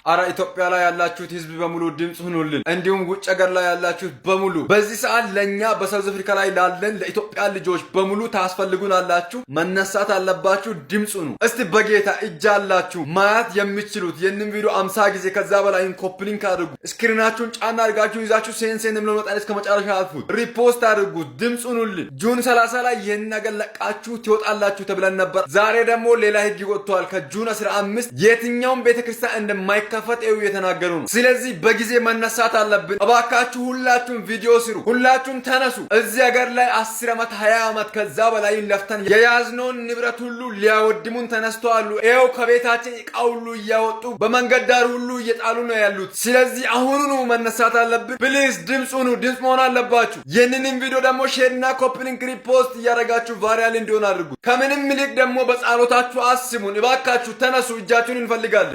አረ ኢትዮጵያ ላይ ያላችሁት ህዝብ በሙሉ ድምፅ ሁኑልን። እንዲሁም ውጭ ሀገር ላይ ያላችሁት በሙሉ በዚህ ሰዓት ለእኛ በ South Africa ላይ ላለን ለኢትዮጵያ ልጆች በሙሉ ታስፈልጉናላችሁ። መነሳት አለባችሁ። ድምፅ ሁኑ። እስቲ በጌታ እጅ አላችሁ ማየት የሚችሉት ይህንን ቪዲዮ 50 ጊዜ ከዛ በላይ copy link አድርጉ። Screen ኣችሁን ጫና አድርጋችሁ ይዛችሁ send send የሚለውን መጣ እስከ መጨረሻ አልፉት። Repost አድርጉት። ድምፅ ሁኑልን። June 30 ላይ ይህን ነገር ለቃችሁ ትወጣላችሁ ተብለን ነበር። ዛሬ ደግሞ ሌላ ህግ ወጥቷል። ከ June 15 የትኛውም ቤተክርስቲያን እንደማይከፈት ይኸው እየተናገሩ ነው። ስለዚህ በጊዜ መነሳት አለብን። እባካችሁ ሁላችሁም ቪዲዮ ስሩ፣ ሁላችሁም ተነሱ። እዚህ ሀገር ላይ 10 ዓመት፣ 20 ዓመት ከዛ በላይ ለፍተን የያዝነውን ንብረት ሁሉ ሊያወድሙን ተነስተዋሉ። ይኸው ከቤታችን እቃ ሁሉ እያወጡ በመንገድ ዳር ሁሉ እየጣሉ ነው ያሉት። ስለዚህ አሁኑኑ መነሳት አለብን። Please ድምፅ ሁኑ፣ ድምፅ መሆን አለባችሁ። ይህንንም ቪዲዮ ደግሞ share ና copy link፣ repost እያደረጋችሁ viral እንዲሆን አድርጉ። ከምንም ይልቅ ደግሞ በጸሎታችሁ አስቡን። እባካችሁ ተነሱ፣ እጃችሁን እንፈልጋለን።